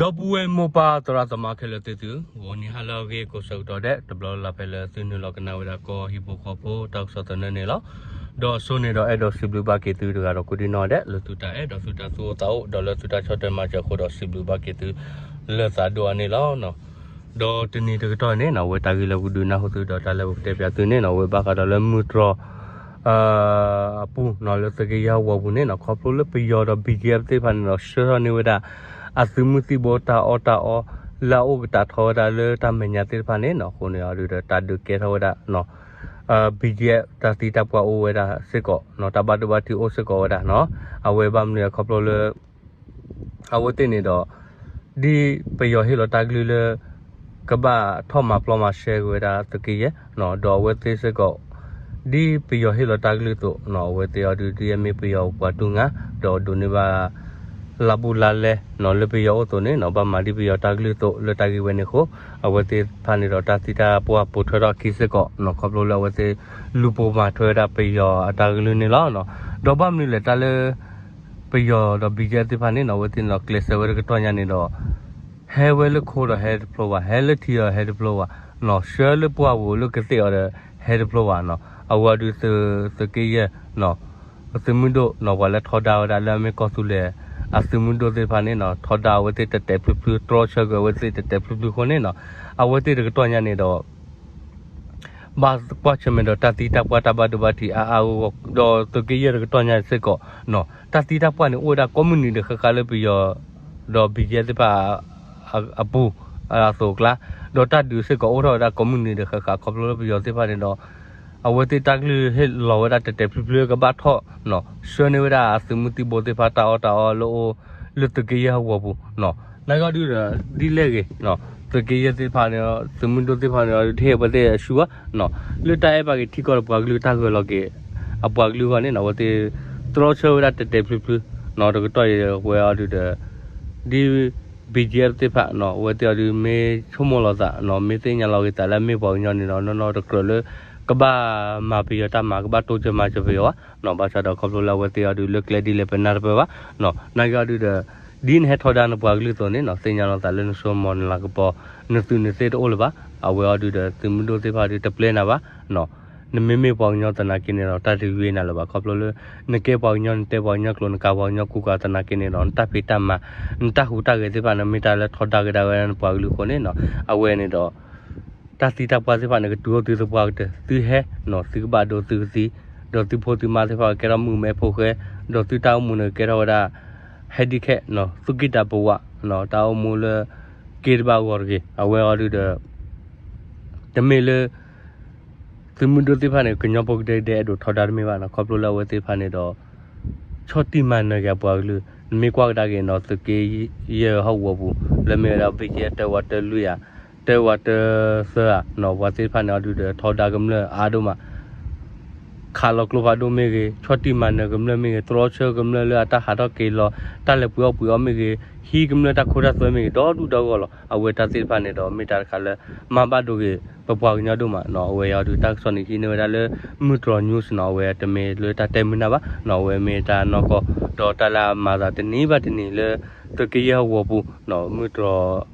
ဒီပုၢ်ဝဲၢ်မိၢ်ပၢ်သရၣ်သမါခဲလၢာ်သ့ၣ်သု, ဂီၤနံၤဟါလၢအဂ့ၤကိးဆၢကတီၢ်ဒဲး တဘျီလၢ်လၢ်ဖဲလၢသုနုာ်လီၤကနၣ်ဝဲဒၣ်ကီၢ်ဟံၣ်ဖိဃီဖိတၢ်ကစီၣ်သနၢၣ်န့ၣ်လီၤ. ဒီးအစိန့ၣ်ဒီးအဲၣ်ဒိးစံးဘျုးဘၣ်က့ၤသုတဂၤဒီးကိးဒံနီၢ်ဒဲး လၢသုတၢ်အဲၣ်ဒီးသုတၢ်သူၣ်အိၣ်သးအိၣ် ဒီးလၢသုတၢ်ဆီၣ်ထွဲမၤစၢၤအဃိဒီးစံးဘျုးဘၣ်က့ၤသုလၢသးဒိၣ်အါန့ၣ်လီၤ. ဒီးတနံၤတကတီၢ်န့ၣ်နီၢ် အဝဲတၢ်ဂ့ၢ်လၢပကဒုးနၢ်ဟူသုဒီးတၢ်လၢပကတဲပၠးသုန့ၣ်နီၢ် အဝဲဘၣ်ဃးဒီးလၢမုၢ်တြီၤ အပူၤနီၢ် လၢသုးက့ယဲၢ်ဟီၣ်ကဝီၤပူၤန့ၣ်နီၢ် ခီဖျိလၢပယီၤဒီး ဘံၣ်ကယဲၢ်သ့ၣ်တဖၣ်န့ၣ်ဒီး ဆှၢထီၣ်န့ၢ်ဝဲဒၣ် အသုးမုၢ်သံၣ်ဘိတၢ်အီၣ်တၢ်အီ လၢအအိၣ်ကတၢၢ်ထီၣ်ဝဲဒၣ်လၢတၢ်မဲာ်ညါသ့ၣ်တဖၣ်န့ၣ်နီၢ် အဃိန့ၣ်အီၤဒုးဒီးတၢ်ဒုးကဲထီၣ်ဝဲဒၣ် ဘံၣ်ကယဲၢ်တၢ်သံတၢ်ပှၢ်အိၣ်ဝဲဒၣ်စ့ၢ်ကီးနီၢ် တၢ်ဘၣ်ဒိဘၣ်ထံးအိၣ်စ့ၢ်ကီးဝဲဒၣ်နီၢ် အဝဲဘၣ်မနုၤလဲၣ်ခီဖျိလၢ အဝဲသ့ၣ်န့ၣ်ဒီး ဒ်ပယီၤဟ့ၣ်လီၤတၢ်ကလုၢ်လၢ ကဘၣ်ထီၣ်မၤပျီမၤရှဲက့ၤဝဲဒၣ်သုးက့ယဲၢ်နီၢ် ဒီးအဝဲသ့ၣ်စ့ၢ်ကီး ဒ်ပယီၤဟ့ၣ်လီၤတၢ်ကလုၢ်အသိးနီၢ် အဝဲသ့ၣ်အီၤဒုးဒ်အမ့ၢ်ပယီၤပှၤတူၢ်ငါ ဒီးဒိးန့ၢ်ဘၣ် လါဘူးလါလဲနီၢ် လၢပယီၤအိၣ်အသိးန့ၣ်နီၢ် ဘၣ်မၤဒ်ပယီၤတၢ်ကလုၢ်အသိးလၢတၢ်ဂ့ၢ်ဝဲန့ၣ်အဃိ အဝဲသ့ၣ်တဖၣ်န့ၣ်ဒီးတၢ်သံတၢ်ပှၢ်ပိာ်ထွဲထီၣ်အခံစ့ၢ်ကီးနီၢ် ခီဖျိလၢအဝဲသ့ၣ်လူၤပိာ်မၤထွဲဝဲဒၣ်ပယီၤအတၢ်ကလုၢ်န့ၣ်လီၤ. ဒီးဘၣ်မနုၤလဲၣ်တၢ်လၢ ပယီၤဒီး ဘံၣ်ကယဲၢ်သ့ၣ်တဖၣ်န့ၣ်နီၢ် အဝဲသ့ၣ်န့ၣ်ဒီးကျဲးစၢးဝဲတကတီၢ်ညါန့ၣ်ဒီး ဟဲဝဲလၢခိဒီးဟဲတဖျိဘၣ် ဟဲလၢထံဒီးဟဲတဖျိဘၣ်နီၢ် ဆှၢလၢပှၢ်ပူၤလၢကသ့ၣ်အီၤဒီးဟဲတဖျိဘၣ်နီၢ် အဝဲအီၤဒုးသုးက့ယဲၢ်နီၢ် သုးမုၢ်ဒိၣ်နီၢ် ပှၤလၢထီဒါဝဲဒၣ်လၢအမ့ၢ်ကီၢ်သူလ့ၤ အသုးမုၢ်ဒိၣ်သ့ၣ်တဖၣ်န့ၣ်နီၢ် ထီဒါအဝဲသ့ၣ်တဲာ်တဲာ်ဖျုးဖျုး တြီဆၢက့ၤအဝဲသ့ၣ်တဲာ်တဲာ်ဖျုးဖျုးအဃိန့ၣ်နီၢ် အဝဲသ့ၣ်တကတီၢ်ညါန့ၣ်ဒီး ဘၣ်ကွၢ်ဆၢၣ်မဲာ်ဒီးတၢ်သံတၢ်ပှၢ်တၢ်ဘၣ်ဒိဘၣ်ထံးအါအါဂီၢ်ဂီၢ် ဒီးသုးက့ယဲၢ်တကတီၢ်ညါစ့ၢ်ကီးနီၢ် တၢ်သံတၢ်ပှၢ်န့ၣ်အိၣ်ဝဲဒၣ်ကိးမုၢ်နံၤဒဲးဃၣ်ဃၣ်လၢပယီၤ ဒီး ဘံၣ်ကယဲၢ်သ့ၣ်တဖၣ် အပူၤ အသိးအကျါ ဒီးတၢ်ဒုးစ့ၢ်ကီးအိၣ်ထီၣ်ဝဲဒၣ်ကိးမုၢ်နံၤဒဲးဃၣ်ဃၣ် ခီဖျိလၢပယီၤသ့ၣ်တဖၣ်န့ၣ်ဒီး အဝဲသ့ၣ်တၢ်ကလုၢ်ဟ့ၣ်လီၤဝဲဒၣ်တဲာ်တဲာ်ဖျုးဖျုးကဘၣ်ထီၣ်နီၢ် ဆှၢန့ၢ်ဝဲဒၣ်အသုးမုၢ်သံၣ်ဘိသ့ၣ်တဖၣ်တၢ်အီၣ်တၢ်အီလၢအိၣ် လၢသုးက့ယဲၢ်ဟီၣ်ကဝီၤပူၤနီၢ် နာ်က့အီၤဒုးဒီး ဒ်လဲၣ်ဂ့ၤနီၢ် သုးက့ယဲၢ်သ့ၣ်တဖၣ်န့ၣ် သုးမုၢ်ဒိၣ်သ့ၣ်တဖၣ်န့ၣ် တဟ့ၣ်အဝဲသ့ၣ်အဆူၣ်ဘၣ်နီၢ် လၢတၢ်အဲၣ်ဘၣ်က့ၤထံကီၢ်ဒီးပှၤကလုာ်တၢ်ဂၢၢ်လီၤက့ၤ အပှၤကလုာ်အဂီၢ်န့ၣ်နီၢ် အဝဲသ့ၣ်တြီဆၢဝဲဒၣ်တဲာ်တဲာ်ဖျုးဖျုးနီၢ် တကတီၢ်အံၤဝဲအီၤဒုးဒီး ဒ် ဘံၣ်ကယဲၢ်သ့ၣ်တဖၣ်နီၢ် အဝဲသ့ၣ်အီၤဒုးမ့ၢ်ဆိကမိၣ်လီၤသးနီၢ် မ့ၢ်သ့ၣ်ညါလီၤက့ၤသးလၢအမ့ၢ်ပှၤကညီန့ၣ်ဒီး နီၢ်နီၢ်တကြၢးလၢ ကဘၣ်မၤပယီၤတၢ်မၤ ကဘၣ်တိစၢၤမၤစၢၤပယီၤဘၣ်နီၢ် ဘၣ်ဆၣ်ဒီးခီဖျိလၢအဝဲသ့ၣ်အီၤဒုးလၢကျဲဒ်လဲၣ်ပနၢ်တပၢၢ်ဘၣ်နီၢ် နာ်က့အီၤဒုးဒီး ဒ်နဟဲထီဒါနပှၤကလုာ်အသိးန့ၣ်နီၢ် သ့ၣ်ညါလီၤသးလၢနစိမိၤနလၤကပီၤ နသုးနသ့တအိၣ်လၢၤဘၣ် အဝဲအီၤဒုးဒီးသုးမုၢ်ဒိၣ်သ့ၣ်တဖၣ်ဒုးတပျဲနၤဘၣ်နီၢ် နမ့မ့ၢ်ပှၤကညီသနာ်က့န့ၣ်ဒီး တၢ်တဂ့ၤနၤလၢၤဘၣ် ခီဖျိလၢ နကဲပှၤကညီ နတဲပှၤကညီကျိာ် နကၤပှၤကညီကူကၤသနာ်က့န့ၣ်ဒီး နတၢ်ဖံးတၢ်မၤ နတၢ်ဟူးတၢ်ဂဲၤသ့ၣ်တဖၣ်န့ၣ် မ့ၢ်တၢ်လၢထီဒါက့ၤဒၣ်ဝဲဒၣ်နပှၤကလုာ်အဃိန့ၣ်နီၢ် အဝဲန့ၣ်ဒီး တၢ်သံတၢ်ပှၢ်သ့ၣ်တဖၣ်န့ၣ် ကတုၤအိၣ်သုသပှၢ်ကတၢၢ် သုဟဲနီၢ် သုကဘၣ်ဒိသုကသံ ဒီးသုဖိသုမါသ့ၣ်တဖၣ်ကကဲထီၣ်မုၣ်ကမဲဖိဃဲ ဒီးသုတၢ်အိၣ်မူန့ၣ်ကကဲထီၣ်ဝဲဒၣ် ဟဲဒံခဲနီၢ် သူၣ်ကံၢ်တၢ်ပဝး တၢ်အိၣ်မူလၢ က့ၤတဘၣ်ဂီၤတဂ့ၤ အဝဲအီၤဒုးဒီး တမ့ၢ်လၢ သုးမုၢ်ဒိၣ်သ့ၣ်တဖၣ်န့ၣ် ကညီဖိကဒဲကဒဲအဲၣ်ဒိးထီဒါတမ့ၢ်ဘၣ်နီၢ် ခီဖျိလၢအဝဲသ့ၣ်တဖၣ်န့ၣ်ဒီး ဆီၣ်တံၢ်မၤနၢၤက့ၤအပှၤကလုာ် နမ့ၢ်ကွၢ်ကဒါက့ၤနီၢ် သုးက့ယဲၢ်ဟီၣ်ကဝီၤပူၤ လၢမ့ၢ်ဝဲဒၣ် ဘံၣ်ကယဲၢ် တၢဝးတၢလွံၢ်ဧါ တၢဝးတၢသၢဧါနီၢ် ပှၤသ့ၣ်တဖၣ်န့ၣ်အီၤဒုးဒီး ထီဒါကမျၢၢ်အါဒိၣ်မး ခးလီၤကျိဖးဒိၣ်မ့ၢ်ဂ့ၤ ဆီၣ်တံၢ်မၤနၢၤကမျၢၢ်မ့ၢ်ဂ့ၤ တြီဆၢကမျၢၢ်လၢအတၢ်ဟးထီၣ်က့ၤလီၤ တၢ်လဲၤပှ့ၤအီၣ်ပှ့ၤအီမ့ၢ်ဂ့ၤ ဟံးကမျၢၢ်တၢ်ခိတၢ်သွဲမ့ၢ်ဂ့ၤ ဒီဒူၣ်ဒီဂီၢ်လီၤ အဝဲတၢ်သ့ၣ်တဖၣ်န့ၣ်ဒီး မ့ၢ်တၢ်တခါလၢ မၤဘၣ်ဒိဂ့ၤ ပပှၤကညီဒိၣ်မးနီၢ် အဝဲအီၤဒုးတၢ်ကစီၣ်န့ၣ်ဟံးန့ၢ်ဝဲဒၣ်လၢ မုၢ်တြီၤ news နီၢ် အဝဲတမ့ၢ်လၢတၢ်တဲမုာ်နၢ်ဘၣ် နီၢ် အဝဲမ့ၢ်တၢ်နီၢ်ကီၢ် ဒီးတၢ်လၢအမၤသးတနံၤဘၣ်တနံၤလၢ သုးက့ယဲၢ်ဟီၣ်ကဝီၤပူၤနီၢ် မုၢ်တြီၤ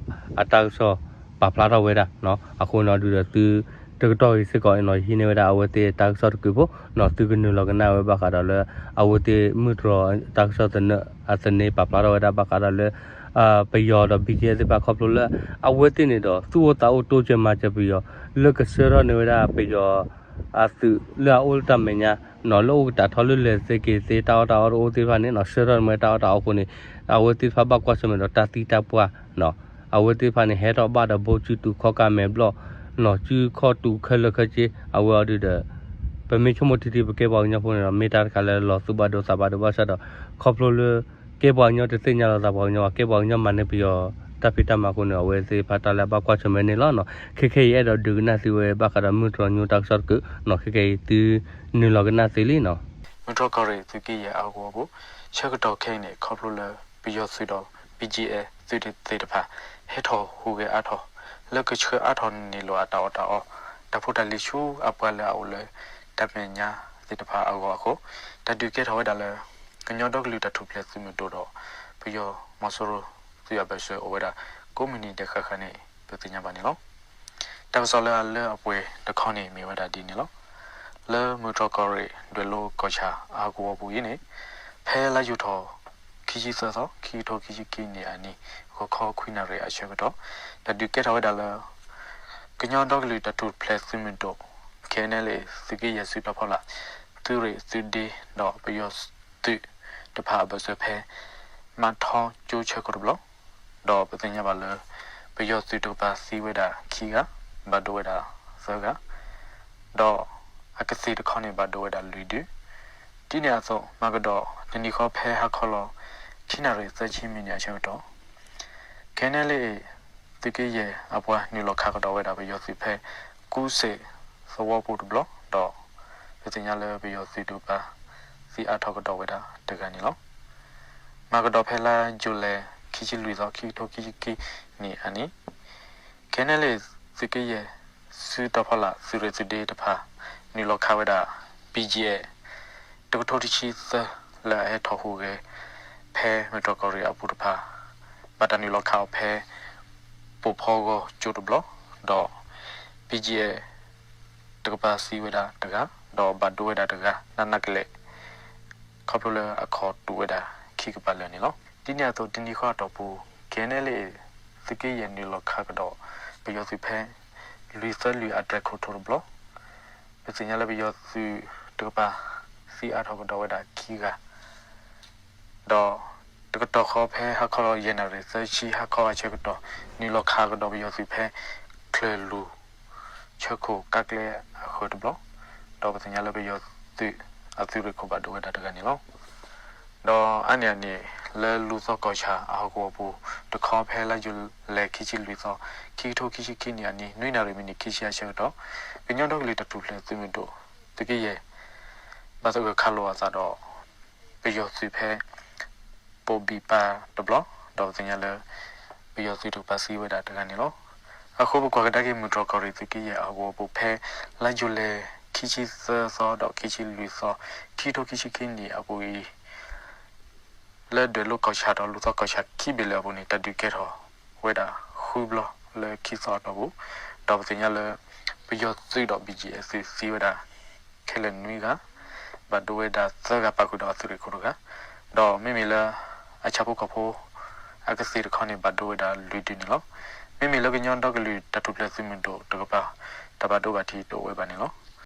အတၢ်ကစီၣ်ပာ်ဖျါထီၣ်ဝဲဒၣ်နီၢ် အဃိန့ၣ်အီၤဒုးဒီးသု တကတီၢ်အံၤစ့ၢ်ကီးနီၢ် ယဟံးန့ၢ်ဝဲဒၣ်အဝဲသ့ၣ်တၢ်ကစီၣ်တကုးဖိနီၢ် သုကနုာ်လီၤကနၣ်ဝဲဘၣ်ဃးဒီးလၢ အဝဲသ့ၣ်မုၢ်တြီၤတၢ်ကစီၣ်သနၢၣ်အသန့ပာ်ဖျါထီၣ်ဝဲဒၣ်ဘၣ်ဃးဒီးလၢ ပယီၤဒီး ဘံၣ်ကယဲၢ်သ့ၣ်တဖၣ်ခီဖျိလၢ အဝဲသ့ၣ်န့ၣ်ဒီး သူၣ်အိၣ်သးအိၣ်တိစၢၤမၤစၢၤပယီၤ လၢကဆှၢထီၣ်န့ၢ်ဝဲဒၣ်ပယီၤ အသုးလၢအအိၣ်လၢတၢ်မဲာ်ညါနီၢ် လၢအိၣ်ကတၢၢ်ထီၣ်လၢလဲၤသ့က့ၤသ့တၢ်အီၣ်တၢ်အီတအိၣ်သ့ၣ်တဖၣ်န့ၣ်နီၢ် ဆှၢထီၣ်န့ၢ်ဝဲတၢ်အီၣ်တၢ်အီအဃိန့ၣ် အဝဲသ့ၣ်တဖၣ်ဘၣ်ကွၢ်ဆၢၣ်မဲာ်ဒီးတၢ်သံတၢ်ပှၢ်နီၢ် အဝဲသ့ၣ်တဖၣ်န့ၣ် ဟဲထီၣ်ဘၣ်ဒီးဘိကၠူတူာ်ခီၣ်ကါမဲာ်ဘျီၣ်နီၢ် ကၠူခီၣ်တူာ်ခဲလၢာ်ခဲဆ့ အဝဲအီၤဒုးဒီး ပမ့ၢ်ဆိကမိၣ်ထံထံပကဲပှၤကညီဖိန့ၣ်ဒီး မ့ၢ်တၢ်တခါလၢလီၤသူၣ်ဘၣ်ဒိသးဘၣ်ဒိဘၣ်ဆၣ်ဒီး ခီဖျိလၢ ကဲပှၤကညီတသ့ၣ်ညါလီၤသးပှၤကညီဘၣ် ကဲပှၤကညီမၤန့ၢ်ပယီၤတၢ်ဖံးတၢ်မၤအဃိန့ၣ် အဝဲသ့ၣ်တဖၣ်တၢ်လၢအဘၣ်ကွၢ်ဆၢၣ်မဲာ်န့ၣ်လီၤနီၢ် ခဲခဲအံၤအဲၣ်ဒိးဒုးကနၣ်သုဝဲဘၣ်ဃးဒီးမုၢ်တြီၤ news တၢ်ကစီၣ်တကုးနီၢ် ခဲခဲအံၤသုနုာ်လီၤကနၣ်သ့လံနီၢ် မုၢ်တြီၤကီၢ်ရ့ၣ်သုးက့ယဲၢ်အဟီၣ်ကဝီၤပူၤ ဆၢကတီၢ်ခဲအံၤန့ၣ် ခီဖျိလၢပယီၤသုးဒီး ဘံၣ်ကယဲၢ်သုးသ့ၣ်တဖၣ် ဟဲထီၣ်ဟူးဂဲၤအါထီၣ် လၢကဆှၢအါထီၣ်န့ၢ်လိာ်အတၢ်အီၣ်တၢ်အီ တၢ်ဖိတၢ်လံၤဆူအပှၤလၢအအိၣ်လၢတၢ်မဲာ်ညါသ့ၣ်တဖၣ်အဂီၢ်အဃိ တၢ်ဒုးကဲထီၣ်ဝဲဒၣ်လၢ ကညီဒီကလုာ်တၢ်ထူၣ်ဖျဲးသုးမုၢ်ဒိၣ်ဒီး ပယီၤမီၤစိရိၤ အဘၢၣ်စၢၤအိၣ်ဝဲဒၣ် ကိးမံးနံးဒဲးဃၣ်ဃၣ်န့ၣ် ပသ့ၣ်ညါဘၣ်န့ၣ်လီၤ. တၢ်ကစီၣ်လၢအလၢအပှဲၤတခီန့ၣ်မ့ၢ်ဝဲဒၣ်ဒ်န့ၣ်လီၤ. လၢမုၢ်တြီၢ်ကီၢ်ရ့ၣ် ဒွဲၣ်လိၤကီၢ်ဆၣ်အဟီၣ်ကဝီၤပူၤအံၤန့ၣ် ဖဲလါယူၤထီၣ် ခံဆံသၢသီ ခံကထိခံဆံခံနံၣ်အနံၤ ဂီၤခီခွံနၣ်ရံၣ်အဆၢကတီၢ် တၢ်ဒုးကဲထီၣ်ဝဲဒၣ်လၢ ကညီဒီကလုာ်တၢ်ထူၣ်ဖျဲးသုးမုၢ်ဒိၣ် KNLA သုးက့ယဲၢ်စုတီၤဖီလာ် သုးရ့ၣ်သုးဒ့ဒီးပယီၤသုးတဖၣ်အဘၢၣ်စၢၤဖဲ မၤထီကၠိဆၢခိၣ်တဘျီ ဒီးပသ့ၣ်ညါဘၣ်လၢ ပယီၤသုးတကပၤသံဝဲဒၣ်ခံဂၤ, ဘၣ်ဒိဝဲဒၣ်သၢဂၤ, ဒီးအကသ့ၣ်တခီန့ၣ်ဘၣ်ဒိဝဲဒၣ်လွံၢ်ဒု, ဒ်န့ၣ်အသိး မၤကဒီးတနံၤဃီဖဲဟါခီလီၤ ခံနၣ်ရံၣ်သၢဆံမံးနံးအဆၢကတီၢ် KNLA သုးက့ယဲၢ်အပှၤနုာ်လီၤခးကဒီးဝဲဒၣ်ပယီၤသုးဖဲ ကူစ့ၣ်သဝီပူၤတဘျီ ဒီးပသ့ၣ်ညါလၢပယီၤသုးတကပၤ သံအါထီၣ်ကဒီးဝဲဒၣ်တဂၤန့ၣ်လီၤ. မၤကဒီးဖဲလါယူၤလံ ခံဆံလွံၢ်သီ ခံကထိခံဆံခံနံၣ်အနံၤ KNLA သုးက့ယဲၢ် စုတီၤဖီလာ် သုးရ့ၣ်သုးဒ့တဖၣ် နုာ်လီၤခးဝဲဒၣ် BGF တကထိတဆံသၢ လၢအဟဲထီၣ်ဟူးဂဲၤ ဖဲမုၢ်တြီၢ်ကီၢ်ရ့ၣ်အပူၤတဖၣ် ဘၣ်တၢ်နုာ်လီၤခးအီၤဖဲ ပိာ်ဖီဂီၤကၠိတဘျီ ဒီး BGF တကပၤသံဝဲဒၣ်တဂၤ ဒီးဘၣ်ဒိဝဲဒၣ်တဂၤ နးနးကလဲာ် ခီဖျိလၢအခီၣ်တူာ်ဝဲဒၣ်ခံကပၤလၢာ်န့ၣ်လီၤ. ဒ်န့ၣ်အသိးတနံၤဃီအတီၢ်ပူၤ KNLA သုးက့ယဲၢ်နုာ်လီၤခးကဒီး ပယီၤသုးဖဲ လွံၢ်သၢလွံၢ်အတြဲၤခိၣ်ထိၣ်တဘျီ ပသ့ၣ်ညါလၢပယီၤသုးတကပၤ သံအါထီၣ်ကဒီးဝဲဒၣ်ခံဂၤ ဒီးတကတီၢ်ဃီဖဲဟါခီလီၤ ယဲၢ်နၣ်ရံၣ်သၢဆံဟါခီအဆၢကတီၢ် နုာ်လီၤခးကဒီးပယီၤသုးဖဲ ချၢၣ်လူၤ ဆၢခိၣ်ကးကျဲအဃၢၤတဘျီ ဒီးပသ့ၣ်ညါလၢပယီၤသုးအသုးရ့ၣ်ခိၣ်ဘၣ်ဒိဝဲဒၣ်တဂၤန့ၣ်လီၤ. ဒီးအါန့ၢ်အန့ၣ် လၢလူၤသီကီၢ်ဆၣ်အဟီၣ်ကဝီၤပူၤတခီဖဲလါယူၤလံခံဆံလွံၢ်သီ ခံကထိခံဆံခံနံၣ်အနံၤ နွံနၣ်ရံၣ်မံးနံးခံဆံအဆၢကတီၢ် ကညီဒီကလုာ်တၢ်ထူၣ်ဖျဲးသုးမုၢ်ဒိၣ် သုးက့ယဲၢ် ဘၣ်သဂၢၢ်ခးလိာ်အသးဒီး ပယီၤသုးဖဲ ပိာ်ဘံၣ်ပၢ်တဘျီ ဒီးပသ့ၣ်ညါလၢ ပယီၤသုးတကပၤသံဝဲဒၣ်တဂၤန့ၣ်လီၤ. အဃိပကွၢ်ကဒါက့ၤ မုၢ်တြီၢ်ကီၢ်ရ့ၣ်သုးက့ယဲၢ်အဟီၣ်ကဝီၤပူၤဖဲ လါယူၤလံ ခံဆံသၢသီဒီးခံဆံလွံၢ်သီ ခံကထိခံဆံခံနံၣ်အပူၤအံၤ လၢဒွဲၣ်လိၤကီၢ်ဆၣ်ဒီးလူၤသီကီၢ်ဆၣ်ခံဘ့ၣ်လၢအပူၤန့ၣ် တၢ်ဒုးကဲထီၣ်ဝဲဒၣ်ဃုဘျီလၢခံသီအတီၢ်ပူၤ ဒီးပသ့ၣ်ညါလၢ ပယီၤသုးဒီး BGF သုးသံဝဲဒၣ် ခဲလၢာ်နွံဂၤ ဘၣ်ဒိဝဲဒၣ်သၢဂၤပာ်ဃုာ်ဒီးအသုးရ့ၣ်ခိၣ်တဂၤ ဒီးမ့မ့ၢ်လၢ အဆၣ်ဖိကီၢ်ဖိ အကသ့ၣ်တခီန့ၣ် ဘၣ်ဒိဝဲဒၣ်လွံၢ်ဒုန့ၣ်လီၤ. မ့မ့ၢ်လၢကညီဒီကလုာ်တၢ်ထူၣ်ဖျဲးသုးမုၢ်ဒိၣ်တကပၤ တၢ်ဘၣ်ဒိဘၣ်ထံးတအိၣ်ဝဲဘၣ်န့ၣ်လီၤ.